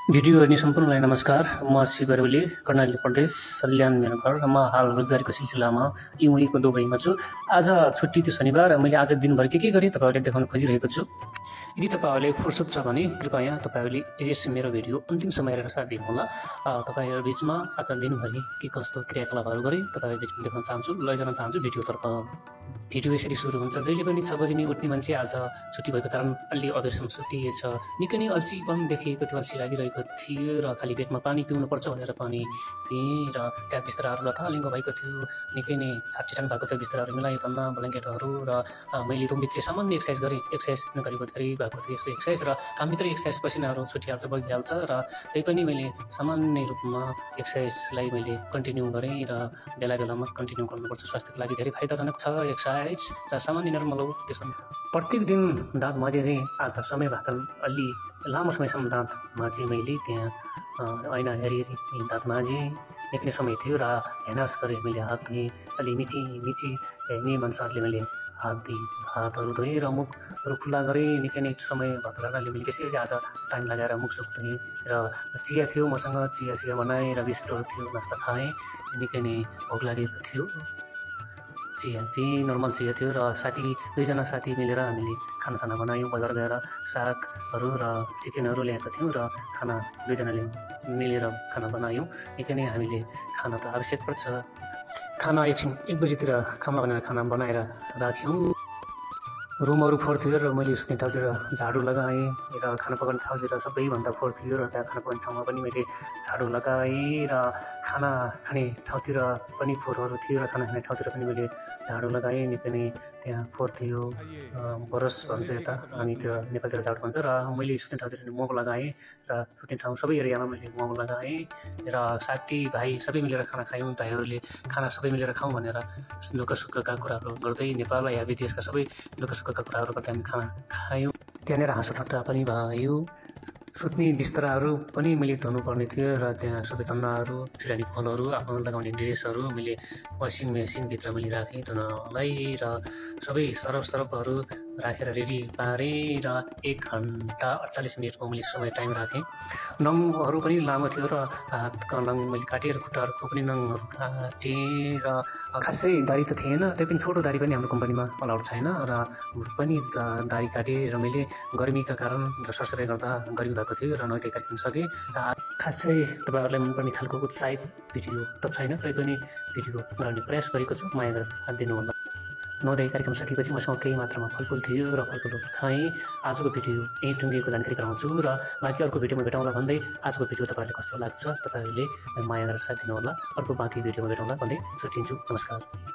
Video हेर्ने सम्पूर्णलाई नमस्कार। म शिवर ओली, कर्णाली प्रदेश, सल्यान मेरो घर। म हाल रोजगारीको सिलसिलामा वहीँको दुबईमा छु। आज छुट्टी थियो, शनिबार। मैले आज दिनभर के गरेँ तपाईँहरूले देखाउन खोजिरहेको छु। यदि तपाईँहरूले फुर्सद छ भने कृपया तपाईँहरूले यस मेरो भिडियो अन्तिमसम्म हेरेर साथ दिनुहोला। तपाईँहरू बिचमा आज दिनभरि के कस्तो क्रियाकलापहरू गरेँ तपाईँहरू बिचमा देखाउन चाहन्छु, लैजान चाहन्छु भिडियोतर्फ। भिडियो यसरी सुरु हुन्छ। जहिले पनि 6 बजी नै उठ्ने मान्छे आज छुट्टी भएको कारण अलि अबेरसम्म सुतिएछ। निकै नै अल्छीपन देखिएको थियो, अल्छी लागिरहेको थियो र खाली पेटमा पानी पिउनुपर्छ भनेर पानी पिएँ र त्यहाँ बिस्ताराहरू लथालिङ्ग भएको थियो। निकै नै छाटछिटाङ भएको थियो, बिस्ताराहरू मिलायो तन्ना ब्ल्याङ्केटहरू र मैले रुमभित्रै सामान्य एक्सर्साइज गरेँ। एक्सर्साइज नगरेको धेरै भएको थियो यस्तो एक्सर्साइज र कामभित्रै एक्सर्साइज पसिनाहरू छुटिहाल्छ, बगिहाल्छ र त्यही पनि मैले सामान्य रूपमा एक्सर्साइजलाई मैले कन्टिन्यू गरेँ र बेला बेलामा कन्टिन्यू गर्नुपर्छ। स्वास्थ्यको लागि धेरै फाइदाजनक छ एक्सर्साइज र सामान्य नर्मल हो। त्यसो प्रत्येक दिन दाँत माझेँ चाहिँ आज समय भएको अलि लामो समयसम्म दाँत माझेँ। मैले त्यहाँ ऐना हेरी दाँत माझेँ। निक्ने समय थियो र हेनास गरेँ। मैले हात धोएँ, अलि मिची नियमअनुसारले मैले हात दिएँ, हातहरू धोएँ र मुखहरू खुल्ला गरेँ। निकै नै समय भएको कारणले मैले त्यसैले आज टाइम लगाएर मुखसुख धोएँ र चिया थियो मसँग, चिया बनाएँ र बिस्कुटहरू थियो, नास्ता खाएँ। निकै नै भोक लागेको थियो, चिया पिएँ, नर्मल चिया थियो र दुईजना साथी मिलेर हामीले खाना बनायौँ। बजार गएर सागहरू र चिकनहरू ल्याएका थियौँ र खाना दुईजनाले मिलेर खाना बनायौँ। निकै नै हामीले खाना त आवश्यक पर्छ। खाना एकछिन 1 बजीतिर खाना बनाएर राख्यौँ। रुमहरू फोहोर थियो र मैले सुत्ने ठाउँतिर झाडु लगाएँ र खाना पकाउने ठाउँतिर सबैभन्दा फोहोर थियो र त्यहाँ खाना पकाउने ठाउँमा पनि मैले झाडु लगाएँ र खाना खाने ठाउँतिर पनि फोहोरहरू थियो र खाना खाने ठाउँतिर पनि मैले झाडु लगाएँ। निकै नै त्यहाँ फोहोर थियो, बरस भन्छ यता, हामीतिर नेपालतिर झाडु भन्छ। र मैले सुत्ने ठाउँतिर मोमो लगाएँ र सुत्ने ठाउँ सबै एरियामा मैले मोमो लगाएँ र साथीभाइ सबै मिलेर खाना खायौँ। भाइहरूले खाना सबै मिलेर खाउँ भनेर दुःख सुखका कुराहरू गर्दै नेपाल या विदेशका सबै दुःख सुखका कुराहरू गर्दै हामी खाना खायौँ। त्यहाँनिर हाँसो ठट्टा पनि भयो। सुत्ने बिस्तराहरू पनि मैले धुनुपर्ने थियो र त्यहाँ सबै तन्नाहरू, सिरानी फलहरू, आफ्नो लगाउने ड्रेसहरू मैले वासिङ मेसिनभित्र मैले राखेँ धुनलाई र सबै सरफहरू राखेर रेडी पारेँ र 1 घन्टा 48 मिनटको मैले समय टाइम राखेँ। नङहरू पनि लामो थियो र हातका नङ मैले काटेँ र खुट्टाहरूको पनि नङहरू काटेँ र खासै दारी त थिएन, त्यही पनि छोटो दारी पनि हाम्रो कम्पनीमा अलाउड छैन र पनि दारी काटेँ र मैले गर्मीका कारण र सरसफाइ गर्दा गर्मी भएको थियो र नौते कार्यक्रम सकेँ। खासै तपाईँहरूलाई मनपर्ने खालको उत्साहित भिडियो त छैन, तैपनि भिडियो बनाउने प्रयास गरेको छु, माया गरेर साथ दिनुहोला। नौदय कार्यक्रम सकेपछि मसँग केही मात्रामा फलफुल थियो र फलफुलहरू खाएँ। आजको भिडियो यहीँ टुङ्गिएको जानकारी गराउँछु र बाँकी अर्को भिडियोमा भेटौँला भन्दै आजको भिडियो तपाईँहरूलाई कस्तो लाग्छ तपाईँहरूले माया गरेर साथ दिनुहोला। अर्को बाँकी भिडियोमा भेटौँला भन्दै छुट्टिन्छु। नमस्कार।